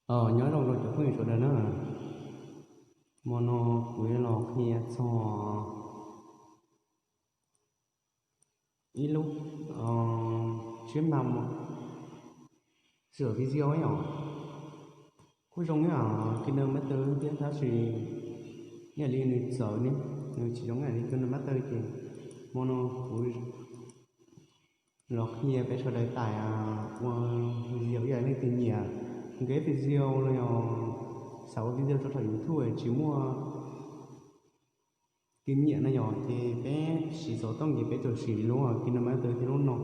Nyob zoo rau cov phooj ywg sawv daws na, hmo no kuv yuav los qhia txog ib lub siab mam sửa video yom. Kuj zoo ib yam KineMaster thiab tab sis ib yam li nws txawv ne, nws tsis zoo ib yam li KineMaster ces hmo no kuv los qhia peb sawv daws tải ua video ib yam li leej twg nyiam nkev video los yog xav ua video rau saum YouTube tsis muaj kinh nghiệm na yom, ces peb siv xov tooj ces peb tsuas siv lub KineMaster thiab lub no.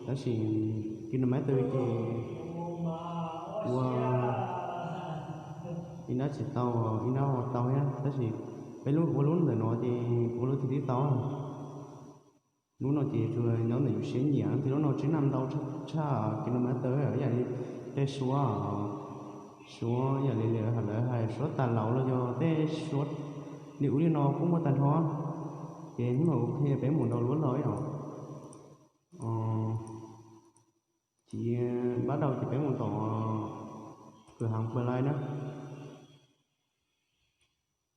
Tab sis KineMaster ces ua ib nab tsis tau, ib nab ua tau thiab, tab sis peb ua lub ntawm no ces ua lub twg twb tau. Lub no ces tsuas nyob ntawm yus siab nyiam, thiab lub no tsheb naj ntau tshaj KineMaster ib yam li tej suab, suab ib yam li lawv hais suab tas laus los yog tej suab li ub li no kuj muaj tag nrho. Ces hnub no kuv qhia peb mus download los yom. Ces npab rau ces peb mus tom kwv hav Play na,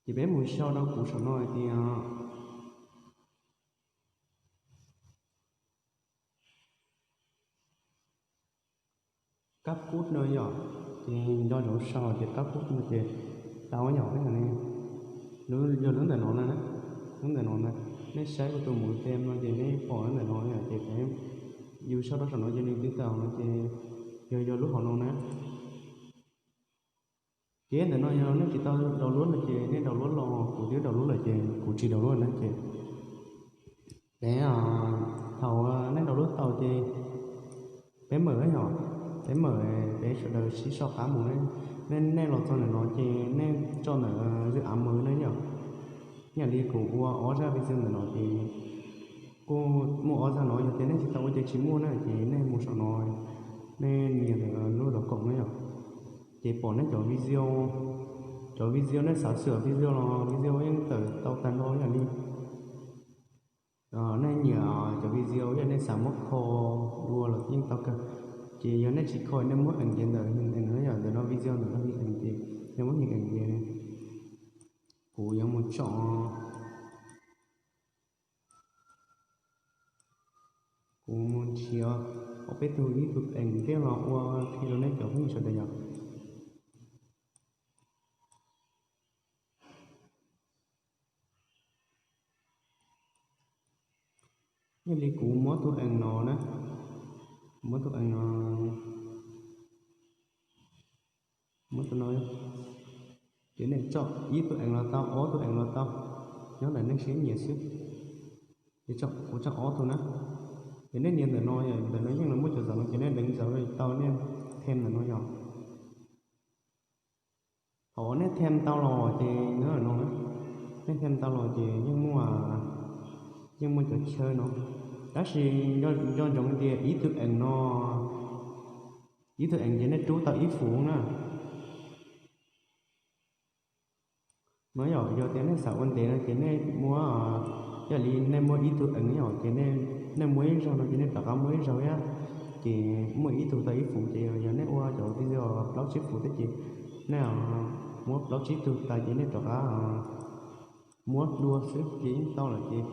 ces peb mus sau rau kuv saum no hais tias kab kub no yom. Ces nco ntsoov sau tias kab kub no ces tau yom. Yog lub ntawm no na, lub ntawm no na, nej saib kuv tus mus tem no ces nej pom lub ntawm no yom, ces peb, yus sau rau saum no ces nws twb tau no ces yog, yog lub hauv no na. Ces ntawm no yog nej tsis tau download no ces nej download los, kuv twb download lawm ces kuv tsis download na ces peb, thaum nej download tau ces peb mam yom, peb mam, peb sawv daws sib sau qab mus. Nej, nej los txog ntawm no ces nej tso ntawm dự án mới na yom. Ib yam li kuv ua ob zaj video ntawm no ces kuj muaj ob zaj no, yog tias nej tsis tau ua ces tsis muaj na, ces nej mus saum no, nej nias ntawm lub dov koom na yom, ces pom nej cov video, cov video nej xav sửa video los video yeej tawm tau tag nrho ib yam li nej nyiam cov video ib yam nej xav muab kho dua los yeej tau kawg. Ces yog nej tsis kho nej muab ees ces ntawm hình ảnh no yom, ntawm no video ntawm no hình ảnh ces nej muab hình ảnh ces kuv yuav mus tsom, kuv mus nrhiav ob peb tug ib tug ees thiab los ua qhia rau nej cov phooj ywg sawv daws yom. Yog li kuv muab tus ees no na, muab tus ees no, muab tus no, ces nej tsom ib tug ees los tau, ob tug ees los tau, nyob ntawm nej siab nyiam xwb. Ces kuv tsom ob tug na, ces nej nias ntawm no, ntawm no yeej los muaj cov zaum no ces nej deev zaum tau nej them ntawm no yom. Thaum nej them tau los ces nyob ntawm no, nej them tau los ces yeej muaj, yeej muaj cov chaw no, tab sis nco ntsoov tias ib tug ees no, ib tug ees ces nej rub tau ib fuv na. No yog, yog tias nej xav ua ntev no ces nej muab, yam li nej muab ib tug ees yom, ces nej muab ib zaug no ces nej rov qab muab ib zaug thiab, ces muaj ib tug tau ib fuv. Ces yog nej ua cov video plaub tsib fuv thiab ces nej muab plaub tsib tug tas ces nej rov qab muab dua xwb ces yeej tau lawm. Ces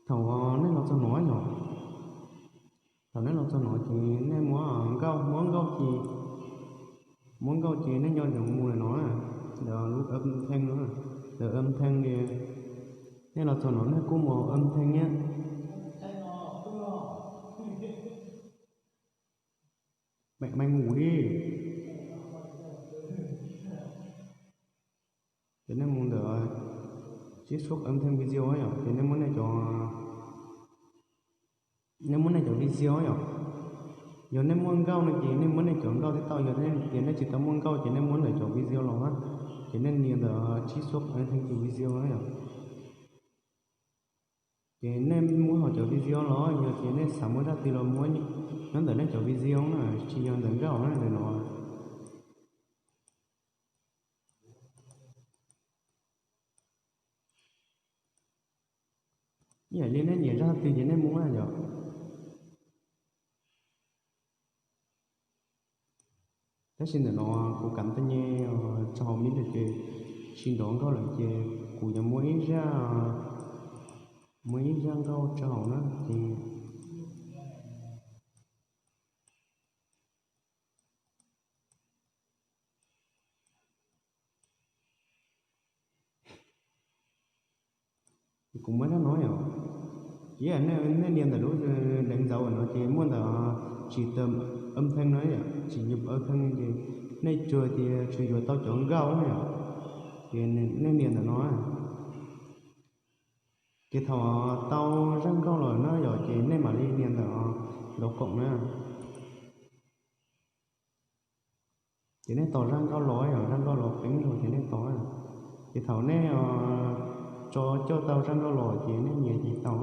thaum nej los txog no yom, thaum nej los txog no ces nej muab nkauj, muab nkauj ces, muab nkauj ces nej nco ntsoov mus lawm no, ntawm lub âm thanh no, ntawm âm thanh li. Nej los txog no nej kuj mus âm thanh thiab, mem mem mus li. Ces nej mus ntawm tsib suab âm thanh video yom, ces nej muab nej cov, nej muab nej cov video yom. Yog nej muaj nkauj no ces nej muab nej cov nkauj thiaj tau, yog tias nej tsis tau muaj nkauj ces nej muab ntawm cov video los na, ces nej nias ntawm tsib suab âm thanh cov video na yom. Ces nej muab hauv cov video los yog tias nej xav muab zaj twg los muab nyob ntawm nej cov video na, tsis yog ntawm nkauj na ntawm no. Ib yam li nej nyiam zaj twg ces nej muab yom. Tab sis ntawm no kuv kam tau nyeb rau hauv mi ntawm ces tsis nrov nkauj lawm ces kuv yuav muab ib zaj, muab ib zaj nkauj rau hauv na ces kuv muab zaj no yom. Ib yam nej nias ntawm lub deev ntawv no ces muaj ntawm tsis tawm âm thanh no yom, tsis nyuam âm thanh ces nej tsuas tias tsuas yuav tau cov nkauj na yom. Ces nej nias ntawm no ces thaum tau zaj nkauj los na yom ces nej mam li nias ntawm dấu cộng na. Ces nej tos zaj nkauj los yom, zaj nkauj los peeb los ces nej tos. Ces thaum nej tso coj tau zaj nkauj los ces nej nias ces tau.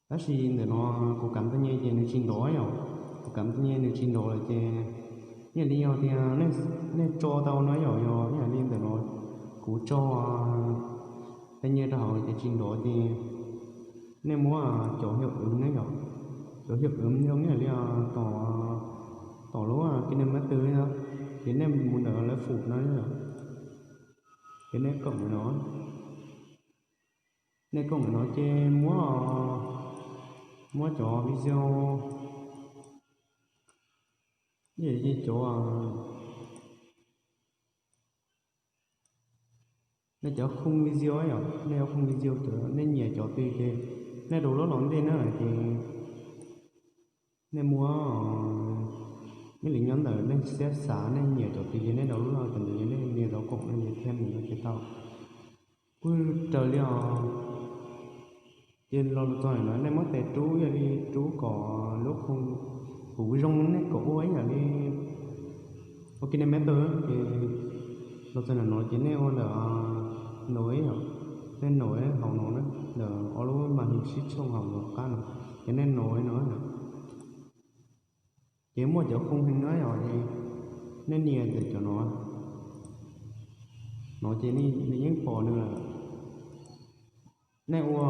Tab sis ntawm no kuv kam tau nyeb ces nws tsis nrov yom, kuv kam tau nyeb nws tsis nrov lawm ces ib yam li yog tias nej tso tau no yom, yog ib yam li ntawm no kuv tso tau nyeb rau hauv ces tsis nrov ces nej muab cov hiệu ứng na yom, cov hiệu ứng zoo ib yam li tom lub KineMaster no, ces nej mus ntawm lawv fum no yom, ces nej cộng no, nej cộng no ces muab, muab cov video, ib yam li cov nej cov khung video yom, nej cov khung video cov nej nyiam cov twg ces nej rau lub los ntej na ces nej muab, ib yam li nyob ntawm nej siab xav nej nyiam cov twg ces nej rau lub los cov ntawd ces nej nias dấu cộng no ces thiaj mus no ces tau. Kuj raws li os. Ces los txog no nej muab tes rub ib yam li rub kom lub khung, kuv zoo nej kom ua ib yam li ua KineMaster ces los txog ntawm no ces nej ua ntawm no yom, nej no hauv no na, ntawm ob lub màn hình sib tshooj hauv no qab no, ces nej no no. Ces muaj cov khung heev no yom, nej nias ntawm cov no, no ces nws yeej pom nws lawm. Nej ua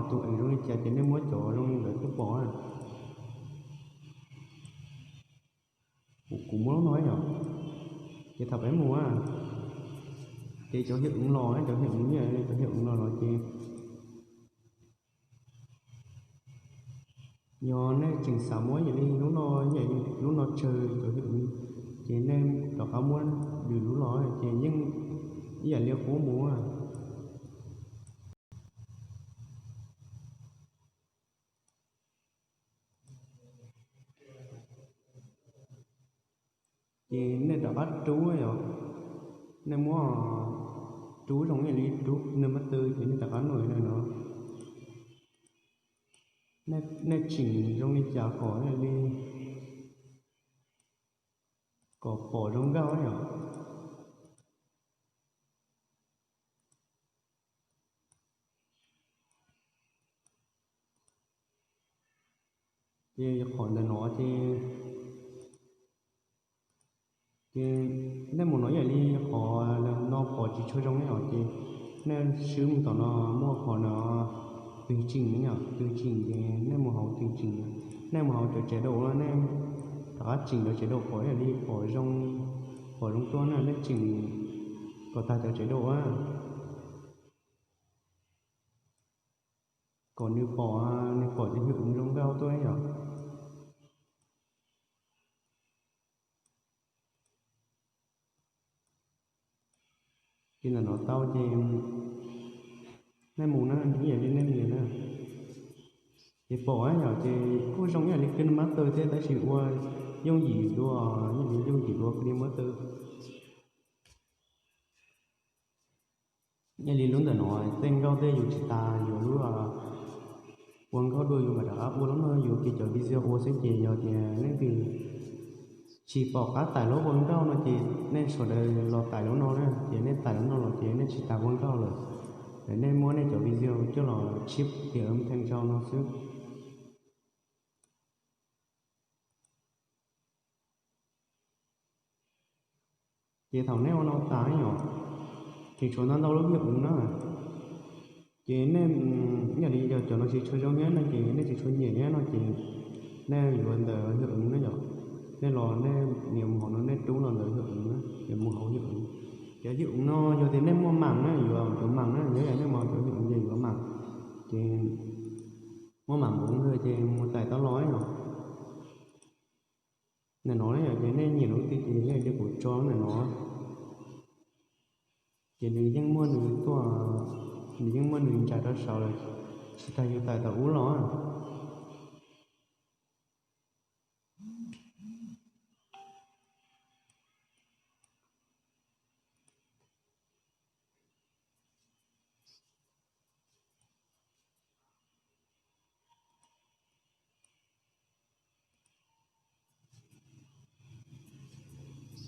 tus ees zoo li cas ces nej muab cov zoo li ntawd tuaj pom. Kuv muab lub no yom, ces thaum peb mus ces cov hiệu ứng los, cov hiệu ứng, cov hiệu ứng los no ces yog nej tseem xav muab yam li lub no, lub no tsawg cov hiệu ứng ces nej rov qab muab lwm lub los ces yeej ib yam li qub mus. Ces nej rov qab rub yom, nej muab rub zoo ib yam li rub KineMaster ces nej rov qab num no, nej tseem zoo li cas kom li, kom pom zoo nkauj yom. Ces qhov ntawm no ces, ces nej mus no yam li qhov no pom tsis tshua zoo li os ces nej swb mus tom no muaj qhov no, tws tseem yom, tws tseem ces nej mus hauv tws tseem, nej mus hauv cov tsev daum no nej rov qab tseem cov tsev daum pom yam li pom zoo, pom zoo tuaj na, nej tseem kom tag cov tsev daum a, kom nws pom, nws pom ces hwm zoo nkauj tuaj yom. Ces ntawm no tau ces nej mus na, ib yam li nej nias na, ces pom yom, ces kuj zoo ib yam li KineMaster thiab tab sis ua yooj yim dua, ib yam li yooj yim dua KineMaster. Ib yam li lub ntawm no tej nkauj tej yus tsis tas yuav lub ua nkauj dua yus mam rov qab ua lub no yuav kiag cov video ua xwb ces yog tias leej twg tsis pom qab tải lub ua nkauj no ces nej sawv daws los tải lub no na, ces nej tải lub no los ces nej tsis tas ua nkauj lawm, nej muab nej cov video coj los tshib tias ua theej rau no xwb. Ces thaum nej ua no tas yom, ces tshuav ntau ntau lub video na, ces nej, ib yam li yog cov no tsis tshua zoo thiab no ces nej tsis tshua nyiam thiab no ces nej yuav ntawm Hiav Eev na yom. Nej los nej nias mus hauv no nej rub los ntawm Hiav Eev na, ces mus hauv Hiav Eev. Cov Hiav Eev no yog tias nej muaj mam na, yuav cov mam na, yog nej mus cov Hiav Eev ces yuav mam. Ces muaj mam npaum no ces mus tais tau los yom. Ntawm no na yom, ces nej nyiam lub twg ces nej cia kuv tso ntawm no. Ces nws yeej muaj nws tuaj, nws yeej muaj nws ntsais rau saud lawm, tsis tas yus tais tau ub los.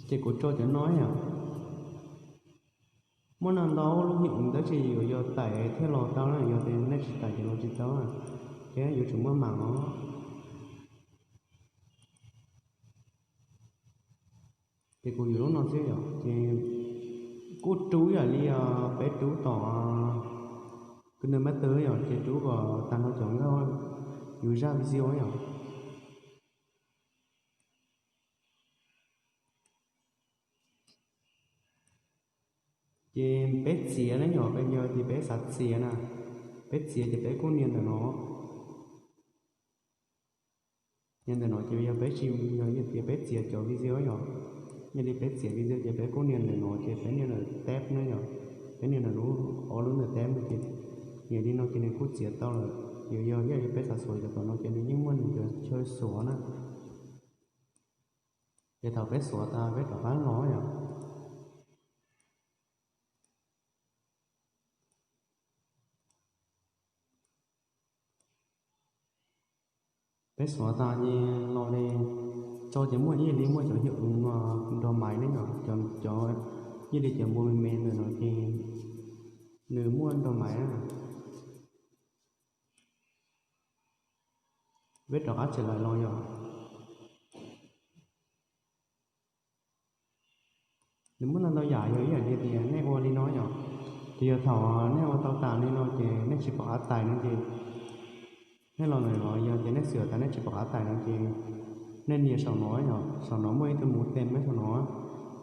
Ces kuv tso cov no yom. Muaj ntau ntau lub Hiav Eev tab sis yuav yog tais thiaj los tau na, yog tias nej tsis tais ces los tsis tau na, ces yuav tsum muaj mam os. Ces kuv yuav lub no xwb yom, ces kuj rub ib yam li peb rub tom KineMaster yom, ces rub kom tag nrho cov nkauj yus zaj video yom. Ces peb txiav na yom, peb yog tias peb xav txiav na, peb txiav ces peb kuj nias ntawm no. Nias ntawm no ces yog peb tsis, yog tias peb txiav cov video yom, yog li peb txiav video ces peb kuj nias ntawm no ces peb nias ntawm tab na yom, peb nias ntawm lub, ob lub ntawm tab no ces nias li no ces nws kuj txiav tau lawm. Ces yog ib yam li peb xav xuav cov tom no ces nws yeej muaj nws cov chaw xuav na. Ces thaum peb xuav tas peb rov qab los yom. Peb xuav tas ces los li, tso ces muaj ib yam li muaj cov Hiav Eev nrog maiv ne yom, cov ib yam li cov npua me me ntawm no ces nws muaj nrog maiv na. Peb rov qab tsis lawm los yom. Nws muaj ntau ntau yam, yog ib yam li tias nej ua li no yom, ces yog thaum nej ua tau tas li no ces nej tsis pom qab tais no ces nej los ntawm no, yog tias nej xwm tas nej tsis pom qab tais no ces nej nias saum no yom, saum no muaj ib tug muv tem saum no,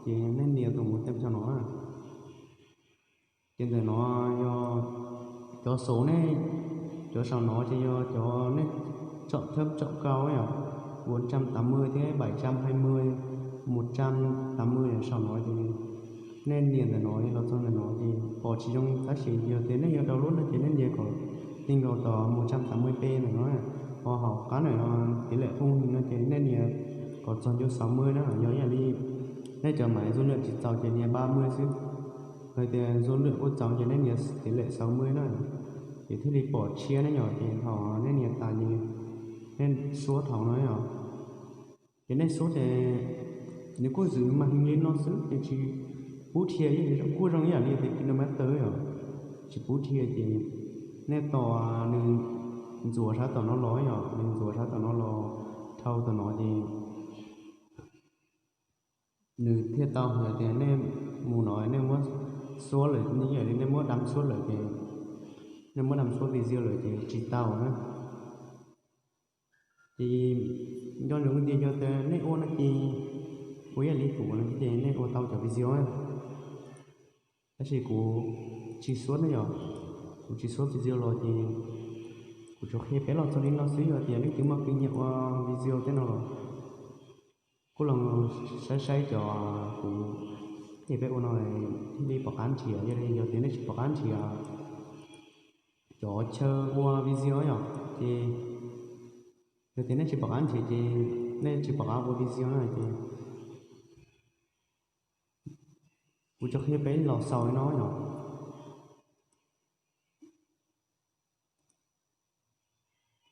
ces nej nias tus muv tem saum no. Ces ntawm no yog cov xauv nej, cov saum no ces yog cov nej tsom thawb tsom kau yom, một trăm tám mươi thiab bảy trăm hai mươi, một trăm tám mươi saum no ces nej nias ntawm no los txog ntawm no ces pom tsis zoo, tab sis yog tias nej yuav rau lub no ces nej nias kom ti nkaus tom một trăm tám mươi p ntawm no, ho hauv qab ntawm no tỷ lệ full no ces nej nias kom txog ncua sáu mươi na, yog ib yam li nej cov maiv du lượng tsis txaus ces nias ba mươi xwb, hos tias du lượng kuj txaus ces nej nias tỷ lệ sáu mươi na, ces thiaj li pom tshiab ne yom. Ces thaum nej nias tas ces nej suab thaum no yom, ces nej suab ces nws kuj zwm mas heev li no xwb ces tsis pub dhia, kuj zoo ib yam li tias KineMaster yom, tsis pub dhia ces nej tos nws ntxuav sab tom no los yom, nws ntxuav sab tom no los dhau tom no ces nws thiaj tau. Yog tias nej mus no nej muab suab lawm, ib yam li nej muab dam suab lawm ces, nej muab dam suab video lawm ces tsis tau na. Ces nco ntsoov tias yog tias nej ua no ces ua ib yam li kuv no ces nej ua tau cov video na. Tab sis kuv tsis suab ne yom, kuv tsis suab video los ces kuv tsuas qhia peb los txog li no xwb. Yog tias leej twg muaj kev nyiam ua video tej no los kuj los saib saib cov kuv qhia peb ua no thiaj li pom qab nrhiav. Yog li yog tias nej tsis pom qab nrhiav cov chaw ua video yom, ces yog tias nej tsis pom qab nrhiav ces nej tsis pom qab ua video na ces kuv tsuas qhia peb los xaus li no yom.